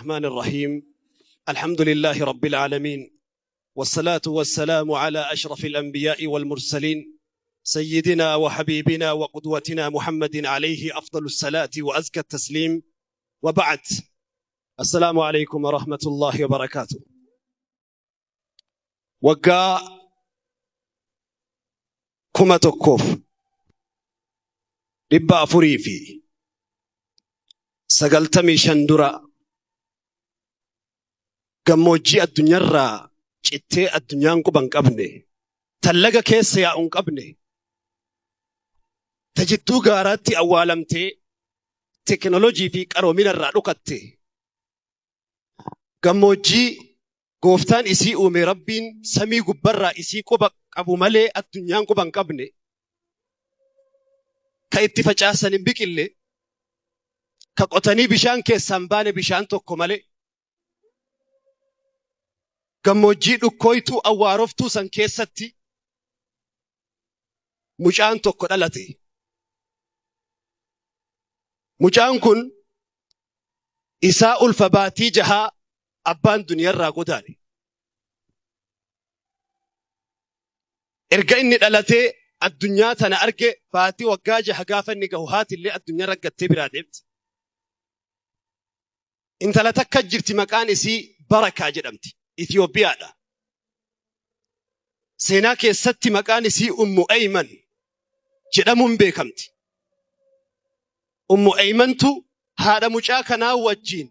الرحمن الرحيم. الحمد لله رب العالمين، والصلاة والسلام على أشرف الأنبياء والمرسلين، سيدنا وحبيبنا وقدوتنا محمد عليه أفضل الصلاة وأزكى التسليم، وبعد. السلام عليكم ورحمة الله وبركاته. Waggaa 1495 dura gammoojjii addunyaarraa cittee addunyaan quba hin qabne, tallaga keessa yaa'u hin qabne, ta jidduu gaaraatti awwaalamtee teknoolojii fi qaroomina irraa dhokatte, gammoojjii gooftaan isii uume Rabbiin samii gubbarraa isii quba qabu malee addunyaan quba hin qabne, ka itti facaasan hin biqille, ka qotanii bishaan keessaa hin baane bishaan tokko malee, gammoojjii dhukkooytuu awwaaroftuu san keessatti mucaan tokko dhalate. Mucaan kun isaa ulfa baatii jahaa abbaan duniyarraa godaane. Erga inni dhalatee addunyaa tana arge baatii waggaa jaha gaafa inni gahu haatillee addunyaa raggattee biraa deemte. Intala takka jirti, maqaan isii Barakaa jedhamti. Itoophiyaadha. Seenaa keessatti maqaan isii Ummu Ayman jedhamuun beekamti. Ummu Aymantu haadha mucaa kanaa wajjin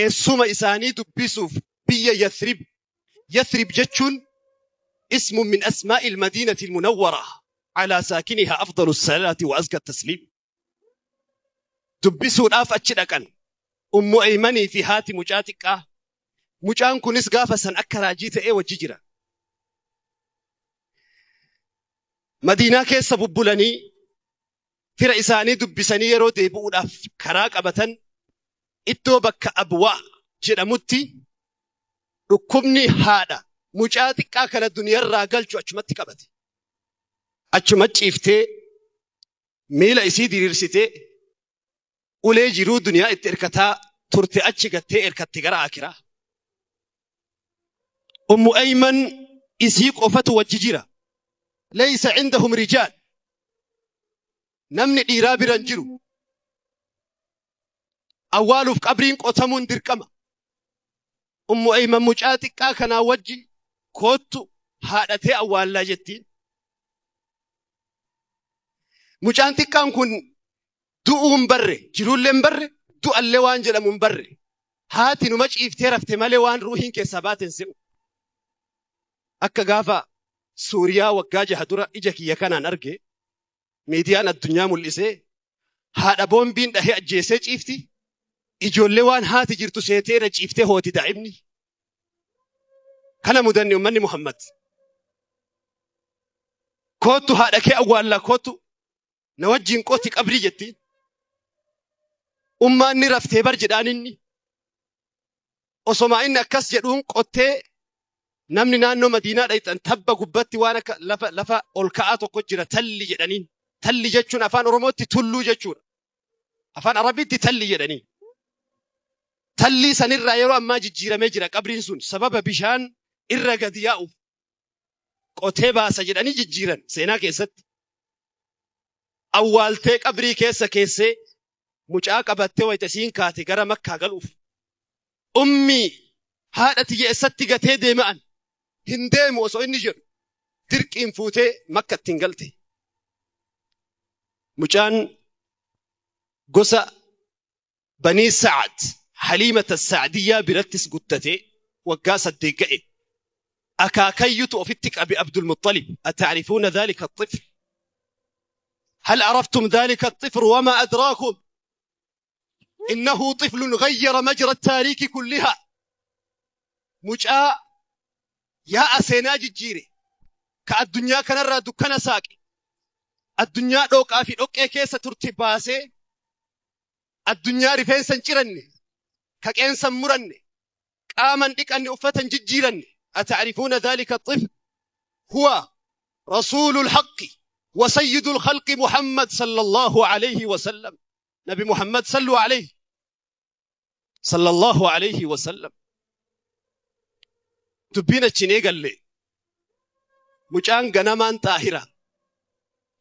eessuma isaanii dubbisuuf biyya Yathrib. Yathrib jechuun ismu min asmaa'il madiinati munawwara alaa saakiniha afdalu salaati wa azka tasliim. Dubbisuudhaaf achi dhaqan. Ummu Aymanii fi haati mucaa xiqqaa. Mucaan kunis gaafa san akka raajii ta'ee wajji jira. Madiinaa keessa bubbulanii fira isaanii dubbisanii yeroo deebi'uudhaaf karaa qabatan iddoo bakka Abwaa jedhamutti dhukkubni haadha mucaa xiqqaa kana duniyarraa galchu achumatti qabate. Achuma ciiftee miila isii diriirsitee ulee jiruu duniyaa itti erkataa turte achi gattee erkatte gara aakiraa. Ummu Ayman isii qofatu wajji jira. Laysa indahum rijaal. Namni dhiiraa bira hin jiru. Awwaaluuf qabriin qotamuun dirqama. Ummu Ayman mucaa xiqqaa kanaa wajji koottu haadhatee awwaallaa jettiin. Mucaan xiqqaan kun du'uu hin barre, jiruullee hin barre, du'allee waan jedhamu hin barre. Haati numa ciiftee rafte malee waan ruuhiin keessaa baate hin se'u. Akka gaafa Suuriyaa waggaa 6 dura ija kiyya kanaan arge, miidiyaan addunyaa mul'isee, haadha boombiin dhahee ajjeesee ciifti, ijoollee waan haati jirtu seetee irra ciiftee hooti daa'imni. Kana mudanne ummanni Muhammad. Koottu haadha kee awwaallaa, koottu na wajjin qoti qabrii jettiin. Ummaan ni raftee bar jedhaan inni. Osomaa inni akkas jedhuun qottee namni naannoo Madiinaa dhayxan tabba gubbatti waan akka lafa ol ka'aa tokko jira, talli jedhaniin. Talli jechuun afaan Oromootti tulluu jechuudha. Afaan Arabiitti talli jedhaniin. Tallii sanirraa yeroo ammaa jijjiiramee jira qabriin sun, sababa bishaan irra gadi yaa'uuf qotee baasa jedhanii jijjiiran seenaa keessatti. Awwaaltee qabrii keessa keessee mucaa qabattee wayita isiin kaate gara Makkaa galuuf. Ummii, haadha tiyya eessatti gatee deema'an, hin deemu osoo inni jedhu dirqiin fuutee Makka ittiin galte. Mucaan gosa Banii Sa'ad Haliimata Sa'diyyaa birattis guddatee waggaa 8 ga'e. Akaakayyutu ofitti qabe Abdul Muxxalib. Ata'rifuuna dhaalika axxifl? Hal araftum dhaalika axxifl wamaa adraakum? Innahu xiflun ghayyara majra taariiki kulliha. Mucaa yaa'a seenaa jijjiire, ka addunyaa kanarraa dukkana saaqe, addunyaa dhooqaa fi dhoqqee keessa turte baasee addunyaa rifeensa hin ciranne, ka qeensa hin muranne, qaama hin dhiqanne, uffata hin jijjiiranne. Ata'rifuuna dhaalika xifl? Huwa rasuulul haqqi wa sayyidul khalqi Muhammad sallallahu alayhi wa sallam. Nabi Muhammad, sallu alayhi. Sallallahu alayhi wa sallam. Dubbiin achiin eegalle. Mucaan ganamaan xaahira.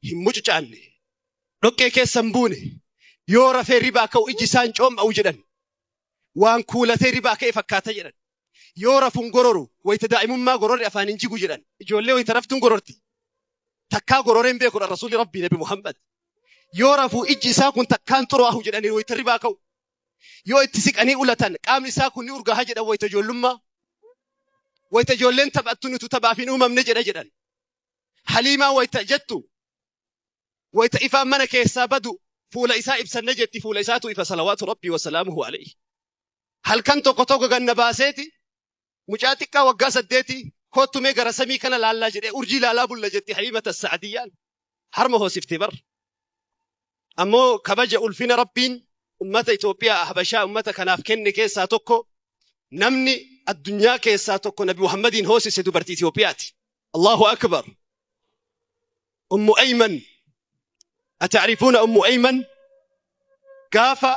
Hin mucucaanne. Dhoqqee keessa hin buune. Yoo rafee ribaa ka'u iji isaan coomma'u jedhan. Waan kuulatee ribaa ka'e fakkaata jedhan. Yoo rafuun gororu wayita daa'imummaa gororri afaan hin jigu jedhan. Ijoollee wayita raftuun gororti. Takkaa gororeen beekudha Rasuulli Rabbii Nabi Muhammad. Yoo rafuu ijji isaa kun takkaan xuraahu jedhanii wayita ribaa ka'u. Yoo itti siqanii ulatan qaamni isaa kun ni urgaaha jedhan wayita ijoollummaa. Wayita ijoolleen taphattu nutu taphaaf hin uumamne jedha jedhan. Haliimaa wayita jettu wayita ifaan mana keessaa badu fuula isaa ibsanne jetti, fuula isaatu ifa, salawaatu Rabbii wa salaamuhu alayhi. Halkan tokko tokko ganna baaseeti mucaa xiqqaa waggaa 8 koottu mee gara samii kana laallaa jedhee urjii laalaa bulla jetti Haliimata Sa'adiyyaan. Harma hoosiftee bar. Ammoo kabaja ulfina Rabbiin ummata Itoophiyaa Habashaa ummata kanaaf kenne keessaa tokko, namni addunyaa keessaa tokko Nabi Muhammadiin hoosise dubartii Itoophiyaati. Allahu akbar. Ummu Ayman. Ata'rifuuna Ummu Ayman? Gaafa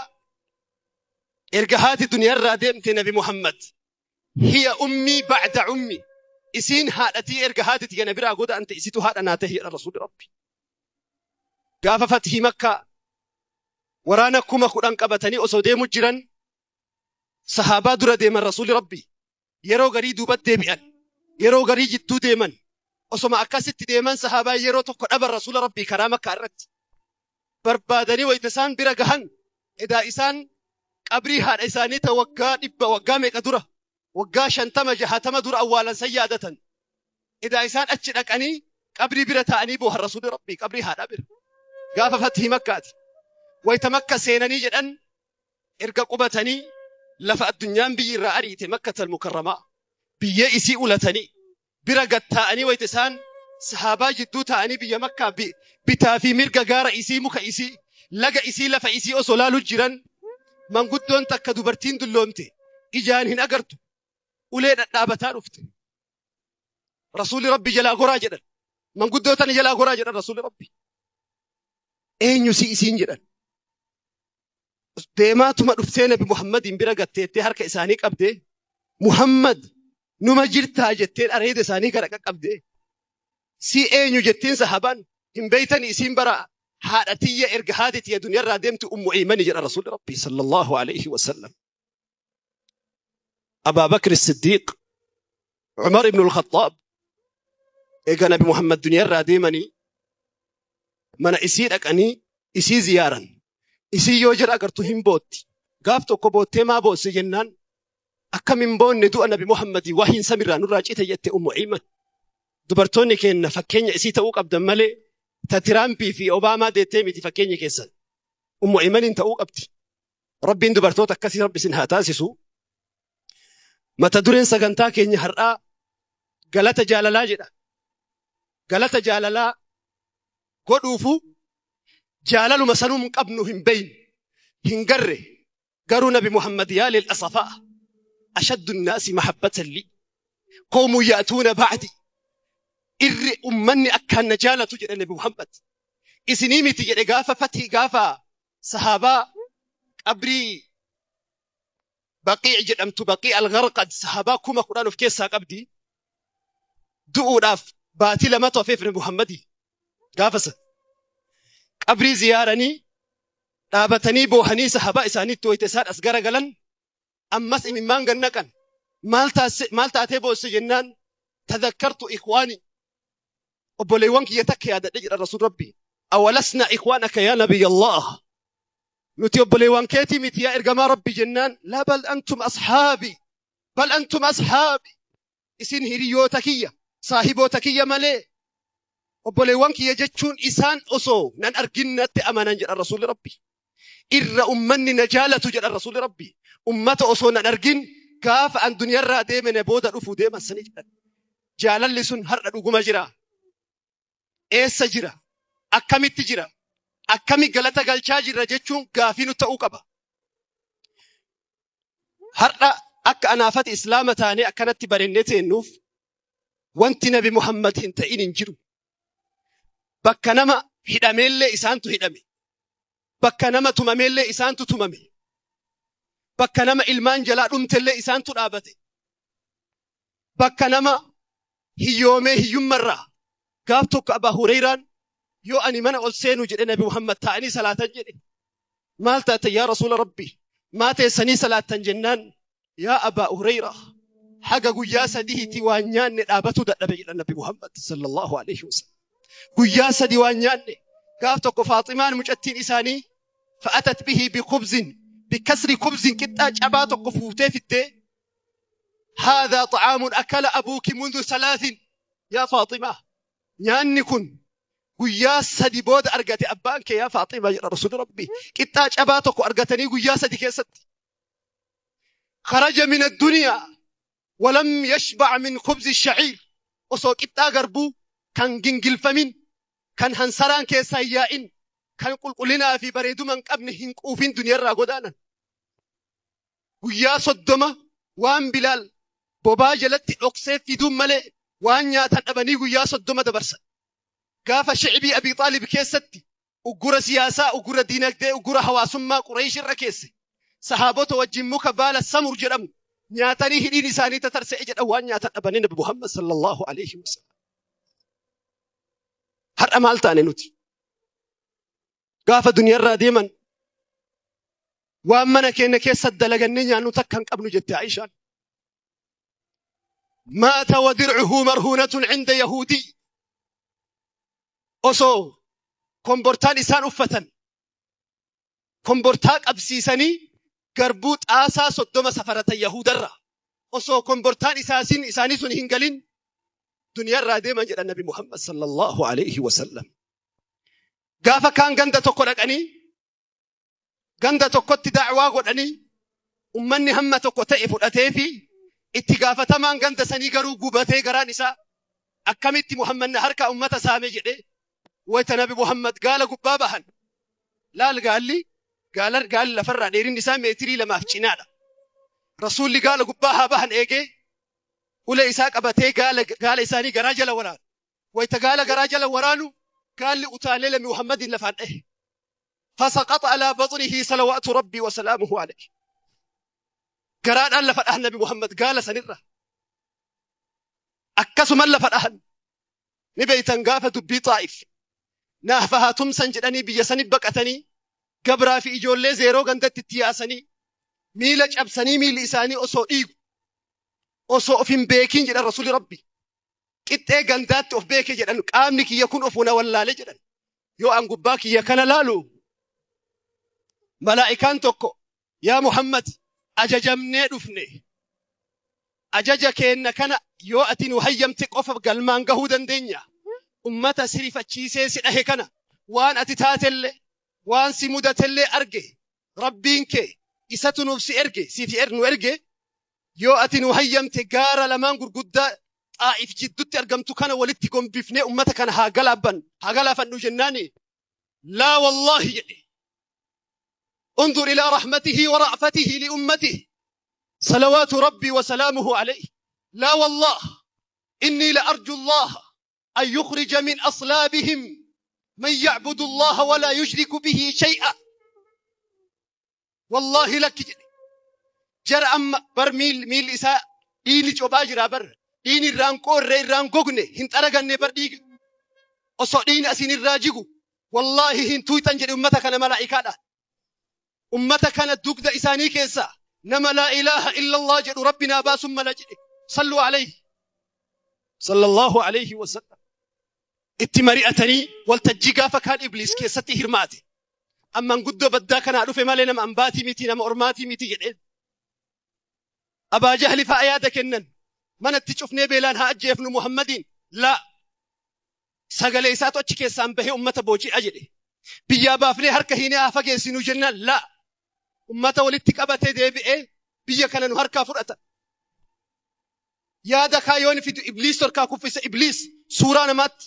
erga haati duniyaarraa deemte Nabi Muhammad, hiya ummii ba'da ummi, isiin haadhatii erga haati tiyya na biraa godaante isitu haadha naa tahe jedha Rasuulli Rabbi. Gaafa fathii Makkaa waraana 10,000 qabatanii osoo deemu jiran sahaabaa dura deeman Rasuulli Rabbi. Yeroo garii duubat deebi'an, yeroo garii jidduu deeman. Osoma akkasitti deeman sahaabaan yeroo tokko dhaban Rasuula Rabbii karaa Makkaa irratti. Barbaadanii wayita isaan bira gahan edaa isaan qabrii haadha isaanii ta waggaa 100, waggaa meeqa dura, waggaa 50, 60 dura awwaalan san yaadatan. Edaa isaan achi dhaqanii qabrii bira taa'anii boohan Rasuulli Rabbii qabrii haadhaa bira. Gaafa fathii Makkaati. Wayita Makka seenanii jedhan erga qubatanii lafa addunyaan biyyi irraa ariite Makkatal Mukarramaa biyyee isii ulatanii bira gad taa'anii wayita isaan sahaabaa jidduu taa'anii biyya Makkaa bitaa fi mirga gaara isii, muka isii, laga isii, lafa isii osoo laalu jiran manguddoon takka dubartiin dulloomte ijaan hin agartu ulee dhadhaabataa dhufte. Rasuulli Rabbi jalaa goraa jedhan. Manguddoo tana jalaa goraa jedhan Rasuulli Rabbi. Eenyu si isiin jedhan. Deemaatuma dhuftee Nabi Muhammadiin bira gatteettee harka isaanii qabdee, Muhammad numa jirtaa jetteen areeda isaanii gara qaqqabdee. Si eenyu jettiin sahabaan hin beeytani isiin bara haadha tiyya erga haati tiyya duniyarraa deemti Ummu Aymani jedha Rasuulli Rabbi sallallahu alayhi wa sallam. Abaa Bakr Siddiiq, Umar ibn al-Khattaab eega Nabi Muhammad duniyarraa deemanii mana isii dhaqanii isii ziyaaran. Isii yoo jara agartu hin bootti. Gaaf tokko boottee maa boosse jennaan akkam hin boonne, du'a Nabi Muhammadii wahiin samirraa nurraa cite jette Ummu Ayman. Dubartoonni keenna fakkeenya isii ta'uu qabdan malee ta Tiraampii fi Obaamaa deettee miti fakkeenyi keessan. Ummu Aymaniin ta'uu qabdi. Rabbiin dubartoota akkasii Rabbi isin haa taasisu. Mata dureen sagantaa keenya har'aa galata jaalalaa jedha. Galata jaalalaa godhuufu jaalaluma sanuum qabnu hin beeynu, hin garre. Garuu Nabi Muhammad yaa lil asafaa ashaddu nnaasi mahabbatan li qawmun ya'tuuna ba'di, irri ummanni akkaan na jaalatu jedhe Nabi Muhammad. Isinii miti jedhe gaafa fatii, gaafa sahaabaa qabrii Baqiic jedhamtu, Baqii al-Gharqad, sahaabaa 10,000 of keessaa qabdi. Du'uudhaaf baatii lamatu hafeef Nabi Muhammadii. Gaafa san qabrii ziyaaranii dhaabatanii boohanii sahaabaa isaaniitti wayita isaan as garagalan ammas imimmaan gad naqan. Maal taatee boosse jennaan tadhakkartu ikhwaani, obboleewwan kiyya takka yaadadhe jedha Rasuul Rabbii. Awalasna ikhwaanaka yaa Nabiyallah, nuti obboleewwan keetii miti yaa ergamaa Rabbi jennaan, laa bal antum ashaabi, bal antum ashaabi, isin hiriyoota kiyya, saahiboota kiyya malee obboleewwan kiyya jechuun isaan osoo nan argin natti amanan jedha Rasuulli Rabbi. Irra ummanni na jaalatu jedha Rasuulli Rabbi. Ummata osoo nan argin gaafa an duniyarraa deeme na booda dhufuu deeman sanii jedhan. Jaalalli sun har'a dhuguma jira. Eessa jira? Akkamitti jira? Akkami galata galchaa jirra jechuun gaafii nu ta'uu qaba. Har'a akka anaafati Islaama taanee akkanatti barennee teennuuf wanti Nabi Muhammad hin ta'in hin jiru. Bakka nama hidhameellee isaantu hidhame. Bakka nama tumameellee isaantu tumame. Bakka nama ilmaan jalaa dhumtellee isaantu dhaabate. Bakka nama hiyyoomee hiyyummarraa gaaf tokko Abaa Hureyraan yoo ani mana ol seenu jedhe Nabi Muhammad taa'anii salaatan jedhe. Maal taate yaa Rasuula Rabbi? Maa teessanii salaattan jennaan yaa Abaa Hureyraa haga guyyaa sadiitti waan nyaanne dhaabatuu dadhabe jedha Nabi Muhammad sallallahu alaihi wasallam. Guyyaa sadi waan nyaanne gaaf tokko Faaximaan mucattiin isaanii fa'atat bihi bikhubzin bikasri khubzin qixxaa cabaa tokko fuutee fiddee haadhaa xa'aamun akala abuuki mundu salaasin yaa Faaximaa nyaanni kun guyyaa sadi booda argate abbaan kee yaa Faaximaa jedha Rasuulli Rabbi qixxaa cabaa tokko argatanii guyyaa sadi keessatti. Kharaja min addunyaa walam yashbac min khubzi shaciir osoo qixxaa garbuu kan gingilfamin kan hansaraan keessaa hin yaa'in kan qulqullinaa fi bareeduma hin qabne hin quufin duniyarraa godaanan. Guyyaa 30 waan Bilaal bobaa jalatti dhoksee fiduun malee waan nyaatan dhabanii guyyaa 30 dabarsan. Gaafa shicbii Abii Xaalib keessatti uggura siyaasaa, uggura diinagdee, uggura hawaasummaa Qureesh irra keesse. Sahaabota wajjin muka baala samur jedhamu nyaatanii hidhiin isaanii tatarsa'e jedhan waan nyaatan dhabanii Nabi Muhammad sallallahu alaihi wasallam. Har'a maal taane nuti? Gaafa duniyarraa deeman waan mana keenya keessa dalagannee nyaannu takka hin qabnu jette Aishaan. Maata wa dircuhu marhuunatun cinda yahuudii. Osoo kombortaan isaan uffatan kombortaa qabsiisanii garbuu xaasaa 30 safaratan yahudarraa. Osoo kombortaan isaanii sun hin galin duniyarraa deeman jedhan Nabi Muhammad sallallahu alaihi wasallam. Gaafa kaan ganda tokko dhaqanii ganda tokkotti da'waa godhanii ummanni hamma tokko ta'e fudhatee fi itti gaafatamaan ganda sanii garuu gubatee garaan isaa akkamitti Muhammad na harkaa ummata saame jedhee wayta Nabi Muhammad gaala gubbaa bahan laal gaalli gaalli lafarraa dheerinni isaa meetirii 2f cinaadha. Rasuulli gaala gubbaa haa bahan eegee ulee isaa qabatee gaala isaanii garaa jala waraanu. Wayta gaala garaa jala waraanu gaalli utaalee Nabi Muhammadin lafaan dhahe. Fasaqaxa alaa baxnihi salawaatu rabbii wa salaamuhu alayhi. Garaadhaan lafa dhahan Nabi Muhammad gaala sanirra. Akkasuman lafa dhahan. Ni beeytan gaafa dubbii Xaa'if. Naaf haa tumsan jedhanii biyya sani baqatanii gabraa fi ijoollee zeeroo gandatti itti yaasanii miila cabsanii miilli isaanii osoo dhiigu osoo of hin beekiin jedhan Rasuulli Rabbi. Qixxee gandaatti of beeke jedhan qaamni kiyya kun of na wallaale jedhan. Yoo an gubbaa kiyya kana laalu malaa'ikaan tokko yaa Muhammad ajajamnee dhufne. Ajaja keenna kana yoo ati nu hayyamte qofa galmaan gahuu dandeenya. Ummata si rifachiisee si dhahe kana waan ati taatellee waan si mudatellee arge Rabbiin kee isatu nuuf si erge siif nu erge yoo ati nu hayyamte gaara lamaan gurguddaa Xaa'if jiddutti argamtu kana walitti gombifnee ummata kana haa galaabban haa galaafannu jennaani laa wallaahi jedhe. Undur ilaa rahmatihi wa ra'fatihi li ummatihi salawaatu rabbii wa salaamuhu alayhi laa wallaah innii la arju allaha an yukhrija min aslaabihim man ya'budu allaha wa laa yushriku bihi shay'a. Wallaahi lakki jedhe. Jara amma bar miilli isaa dhiigni cophaa jira bar dhiigni irraan qoorre irraan gogne hin xaraganne bar dhiiga. Osoo dhiigni asiin irraa jigu wallaahi hin tuuyxan jedhe ummata kana malaa'ikaadha. Ummata kana dugda isaanii keessaa nama laa ilaaha illallah jedhu rabbi naa baasun mala jedhe. Sallu alayhi. Sallallahu alayhi wa sallam. Itti mari'atanii waltajjii gaafa kaan Ibliis keessatti hirmaate. Amman guddoo baddaa kanaa dhufe malee nama ambaatii miti nama ormaatii miti jedheen. Abaa Jahli fa'a yaada kennan. Manatti cufnee beelaan haa ajjeefnu Muhammadiin. Laa. Sagalee isaatu achi keessaan bahee ummata booji'a jedhe. Biyyaa baafnee harka hiinee haa fageessinu jennaan laa. Ummata walitti qabatee deebi'ee biyya kana nu harkaa fudhata. Yaada kaayoon fidu Ibliis harkaa kuffisa Ibliis suuraa namaatti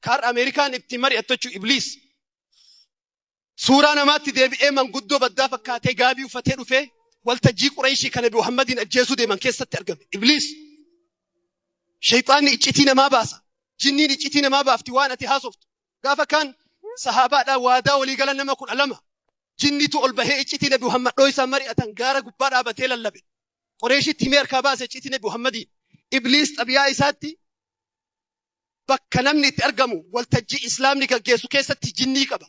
kaarra Ameerikaan itti mari'attu jechuun Ibliis. Suuraa namaatti deebi'ee manguddoo baddaa fakkaatee gaabii uffatee dhufee waltajjii Qureeshii kan Nabi Muhammadiin ajjeesuu deeman keessatti argame. Ibliis. Shayxaanni iccitii namaa baasa. Jinniin iccitii namaa baafti waan ati haasoftu. Gaafa kaan sahaabaadhaan waadaa walii galan nama 12. Jinnitu ol bahee iccitii Nabi Muhammad dhooysaa mari'atan gaara gubbaa dhaabatee lallabe. Qureeshitti himee harkaa baase iccitii Nabi Muhammadiin. Ibliis xabiyaa isaatti bakka namni itti argamu waltajjii Islaamni gaggeessu keessatti jinnii qaba.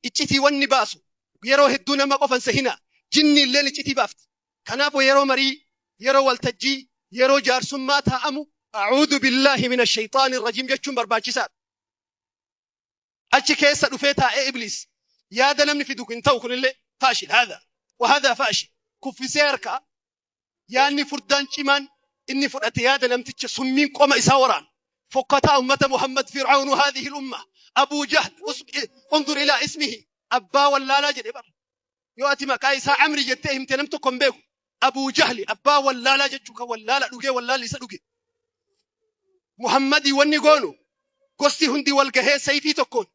Iccitii wanni baasu yeroo hedduu nama qofan sehinaa. Jinni illeen iccitii baafti. Kanaafuu yeroo marii, yeroo waltajjii, yeroo jaarsummaa taa'amu a'uudhu billaahi mina shayxaani rajiim jechuun barbaachisaadha. Achi keessa dhufee taa'ee Ibliis yaada namni fidu hin ta'u kunillee faashil haadha wa haadha faashil kuffisee harkaa yaadni furdaan cimaan inni fudhate yaada namticha summiin qoma isaa waraan fokkataa ummata Muhammad Fir'aunu haadhihi umma Abuu Jahl unzur ilaa ismihi abbaa wallaalaa jedhe bar. Yoo ati maqaa isaa Amri jettee himte nam tokko hin beeku. Abuu Jahli abbaa wallaalaa jechuu kan wallaala dhugee wallaalli isa dhuge. Muhammadii wanni goonu gosti hundi wal gahee sayfii tokkoon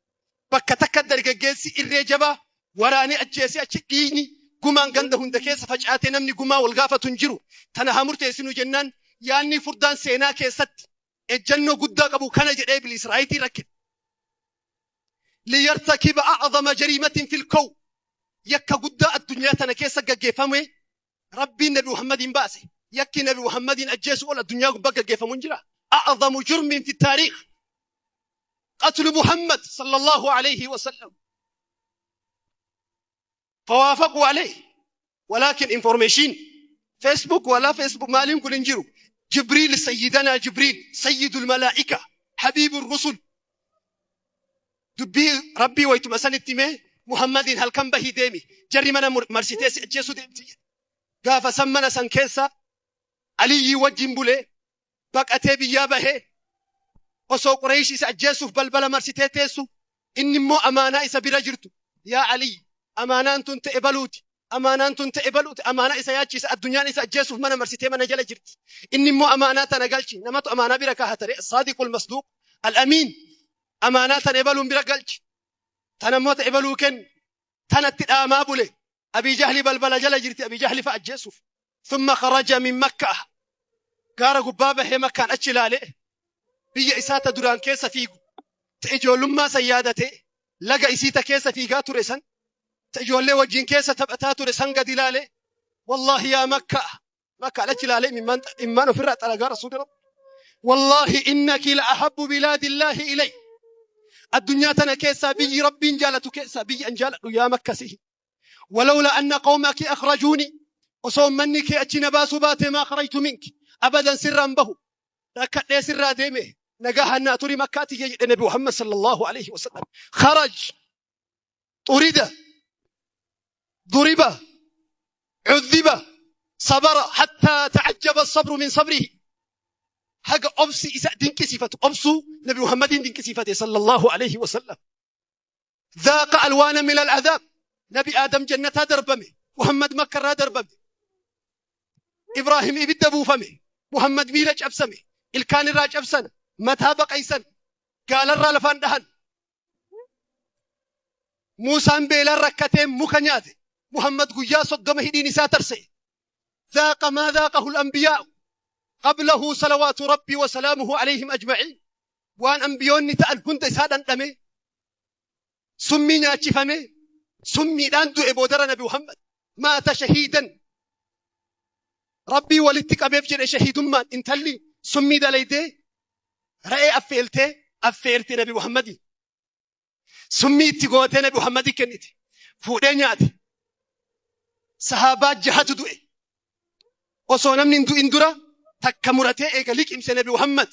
bakka takka dargaggeessi irree jabaa waraanee ajjeesee achi dhiigni gumaan ganda hunda keessa facaatee namni gumaa wal gaafatu hin jiru. Tana haa murteessinu jennaan yaanni furdaan seenaa keessatti ejjannoo guddaa qabu kana jedhee Ibliis raayitii rakkine. Liyartakiba a'zama jariimatin fil kow yakka guddaa addunyaa tana keessa gaggeeffame Rabbiin Nabi Muhammadiin baase. Yakki Nabi Muhammadiin ajjeesu ol addunyaa gubbaa gaggeeffamu hin jira. A'zamu jurmin fi taariikh qatlu Muhammad sallallahu alayhi wa sallam. Fawaafaquu alayhi walaakin information Facebook walaa Facebook maaliin kun hin jiru. Jibriil sayyidanaa Jibriil sayyidul malaa'ika habiibur rusul dubbii Rabbii waytuma sanitti himee Muhammadiin halkan bahii deemi jarri mana marsitee si ajjeesuu deemti jedhe. Gaafa san mana san keessa Aliyyii wajjin bulee baqatee biyyaa bahee osoo Qureesh isa ajjeesuuf balbala marsitee teessu inni immoo amaanaa isa bira jirtu yaa Aliyyi amaanaan tun ta'e baluuti amaanaan tun ta'e baluuti amaanaa isa yaachiisa addunyaan isa ajjeesuuf mana marsitee mana jala jirti inni immoo amaanaa tana galchi namatu amaanaa bira kaahata ree saadiqul masduuq al-amiin amaanaa tana ebaluun bira galchi tana immoo ta'e baluu kenni tanatti dhaamaa bule Abii Jahli balbala jala jirti Abii Jahli fa'a ajjeesuuf thumma kharaja min Makkah gaara gubbaa bahee Makkaan achi ilaalee biyya isaa ta duraan keessa fiigu ta ijoollummaa san yaadatee laga isii ta keessa fiigaa ture san ta ijoollee wajjin keessa taphataa ture san gadi ilaalee wallaahi yaa Makkaa Makkaan achi ilaalee imimmaan ofirraa xaragaa Rasuuli Rabbi wallaahi innaki la ahabbu bilaadillaahi ilay addunyaa tana keessaa biyyi Rabbiin jaalatu keessaa biyyi an jaaladhu yaa Makka sihi walawla anna qawmaki akhrajuuni osoo ummanni kee achi na baasuu baate maa kharajtu minki abadan sirraan bahu rakkadhee sirraa deeme nagahaan naa turi Makkaa tiyya jedhe Nabi Muhammad sallallahu alaihi wasallam kharaj xurida duriba cudhiba sabara hattaa ta'ajjaba sabru min sabrihi haga obsi isa dinqisiifatu obsuu Nabi Muhammadiin dinqisiifate sallallahu alaihi wasallam dhaaqa alwaana min al'adhaab Nabi Aadam jannataa darbame Muhammad Makkarraa darbame Ibraahim ibidda buufame Muhammad miila cabsame ilkaan irraa cabsan mataa baqaysan gaalarraa lafaan dhahan Muusaan beelaan rakkatee muka nyaate. Muhammad guyyaa 30 hidhiin isaa tarsa'e. Dhaaqa maa dhaaqahu al-anbiyaa'u qablahu salawaatu rabbii wa salaamuhu alayhim ajma'iin. Waan anbiyoonni ta'an hunda isaa dhandhame. Summii nyaachifame. Summiidhaan du'e boodara Nabi Muhammad. Maata shahiidan. Rabbii walitti qabeef jedhe shahiidummaan intalli summii dalaydee re'ee affeeltee affeerte Nabi Muhammadii. Summii itti gootee Nabi Muhammadii kennite. Fuudhee nyaate. Sahaabaa jahatu du'e. Osoo namni hin du'in dura takka muratee eega liqimse Nabi Muhammad.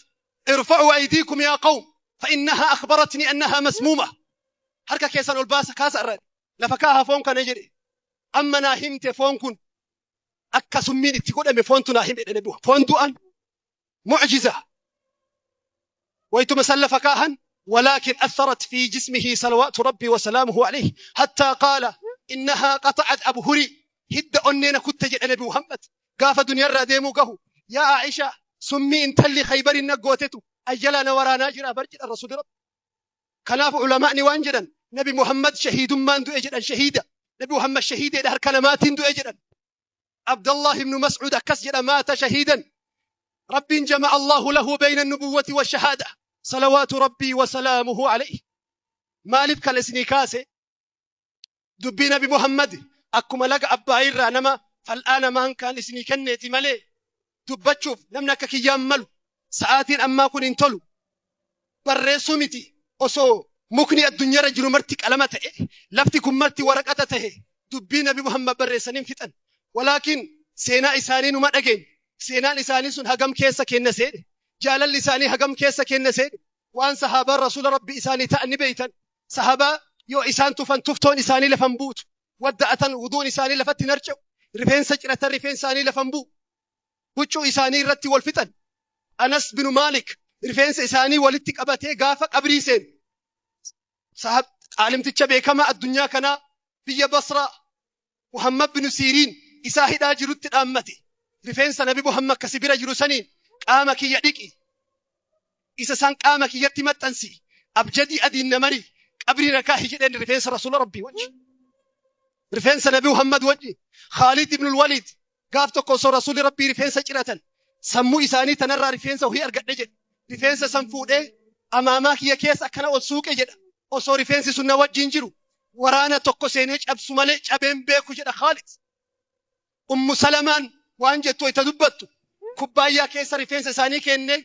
Irfa'uu aydiikum yaa qawm fa innahaa akhbaratni annahaa masmuuma. Harka keessan ol baasa kaasa irra lafa kaaha foon kana jedhe. Amma naa himte foon kun akka summiin itti godhame foontu naa hime jedhe Nabi Muhammad. Foon du'an mucjiza waytuma san lafa kaahan ولكن أثرت في جسمه صلوات ربي وسلامه عليه حتى قال إنها قطعت أبهري هد أنينا كنت جد نبي محمد قاف دنيا الرديم قهو يا عائشة سمي انتلي خيبر النقوتتو أجلنا ورانا جرى برجل الرسول رب Kanaaf ulamaa'ni waan jedhan Nabi Muhammad shahiidummaan du'e jedhan shahiida. Nabi Muhammad shahiideedha harka namaatiin du'e jedhan. Abdallah ibn Mas'ud akkas jedha maata shahiidan. Rabbiin jama'a Allahu lahu bayna nubuwwati wa shahaada. Salawaatu Rabbii wa salaamuhu alayhi. Maaliif kana isinii kaase? Dubbii Nabi Muhammad akkuma laga Abbaayirraa nama fal'aa namaan kaan isinii kenneeti malee dubbachuuf namni akka kiyyaan malu sa'aatiin ammaa kun hin tolu. Barreessuu miti, osoo mukni addunyaarra jiru marti qalama ta'e, lafti kun marti waraqata ta'e, dubbii Nabi Muhammad barreessanii fixan. Walaakin seenaa isaanii numa dhageenya. Seenaan isaanii sun hagam keessa kenna seene, jaalalli isaanii hagam keessa kenna seene. Waan sahaabaan Rasuula Rabbi isaanii ta'an ni beeytan. Sahaabaa yoo isaan tufan tuftoon isaanii lafan buutu, wadda'atan wuduun isaanii lafatti hin harca'u, rifeensa ciratan rifeensa isaanii lafan bu'u, huccuu isaanii irratti wal fixan. Anas binu Maalik rifeensa isaanii walitti qabatee gaafa qabrii seenu, qaalimticha beekamaa addunyaa kanaa biyya Basraa Muhammad binu Siiriin isaa hidhaa jirutti dhaammate: "Rifeensa Nabi Muhammad kasi bira jiru saniin qaama kiyya dhiqi, isa san qaama kiyyatti maxxansi, abjadii adiin namari, qabrii rakaahi" jedheen. Rifeensa Rasuula Rabbii wajji, rifeensa Nabi Muhammad wajji. Khaalid ibn Walid gaaf tokko osoo Rasuulli Rabbii rifeensa ciratan, "Sammuu isaanii tanarraa rifeensa wahii argadhe" jedhe. "Rifeensa san fuudhee amaamaa kiyya keessa akkana ol suuqe" jedha. "Osoo rifeensi sun na wajjin jiru waraana tokko seenee cabsu malee cabeen beeku" jedha Khaalid. Ummu Salamaan waan jettu itti dubbattu, "Kubbaayyaa keessa rifeensa isaanii kennee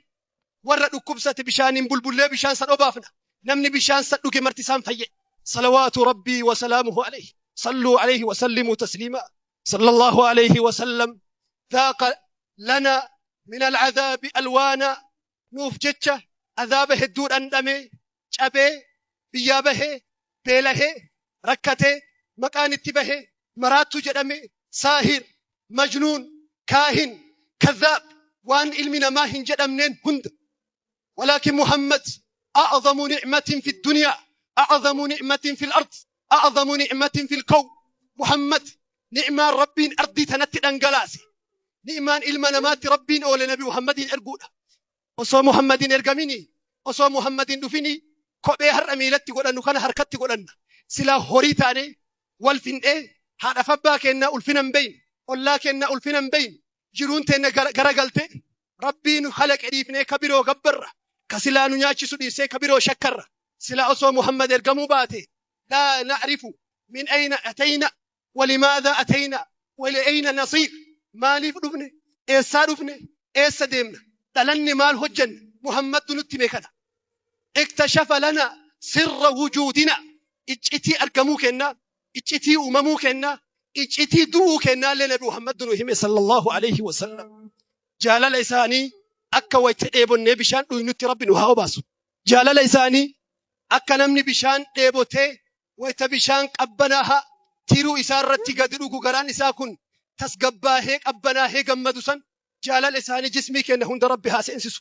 warra dhukkubsate bishaaniin bulbullee bishaan san obaafna. Namni bishaan san dhuge marti isaan fayye." Salawaatu Rabbii wa salaamuhu alayhi. Salluu alayhi wa sallimuu tasliimaa. Sallallahu alayhi wa sallam. Dhaaqa lana min alcadaabi alwaana. Nuuf jecha azaaba hedduu dhandhamee, cabee, biyyaa bahee, beelahee, rakkatee, maqaan itti bahee, maraattuu jedhame, saahir, majnuun, kaahin, kadhaab, waan ilmi namaa hin jedhamneen hunda. Walaakin Muhammad أعظم نعمة في الدنيا، أعظم نعمة في الأرض، أعظم نعمة في الكون. محمد ni'maan Rabbiin ardii tanatti dhangalaase, ni'maan ilma namaatti Rabbiin oole Nabi Muhammadin erguudha. Osoo Muhammadin ergamini, osoo Muhammadin dhufini, kophee har'a miilatti godhannu kana harkatti godhanna. Silaa horii taane wal findhee, haadha abbaa kennaa ulfina hin beeyne, ollaa kennaa ulfina hin beeyne, jiruun teenna garagalte, Rabbii nu kalaqe dhiifnee ka biroo gabbarra, ka silaa nu nyaachisu dhiisee ka biroo shakkarra. Silaa osoo Muhammad ergamuu baate, لا نعرف من أين أتينا ولماذا أتينا ولأين نصير. Maaliif dhufne? Eessaa dhufne? Eessa deemna? Dhalanni maal hojjanne? Muhammad nutti hime kana. اكتشف لنا سر وجودنا. Iccitii argamuu kennaa, iccitii uumamuu kennaa, iccitii du'uu kennaa illee Nabi Muhammad nu hime, صلى الله عليه وسلم. Jaalala isaanii akka wayita dheebonnee bishaan dhuynutti Rabbi nu haa obaasu. Jaalala isaanii akka namni bishaan dheebotee wayita bishaan qabbanaahaa tiruu isaa irratti gadi dhugu garaan isaa kun tasgabbaahee qabbanaahee gammadu san, jaalala isaanii jismii keenya hunda Rabbi haa seensisu.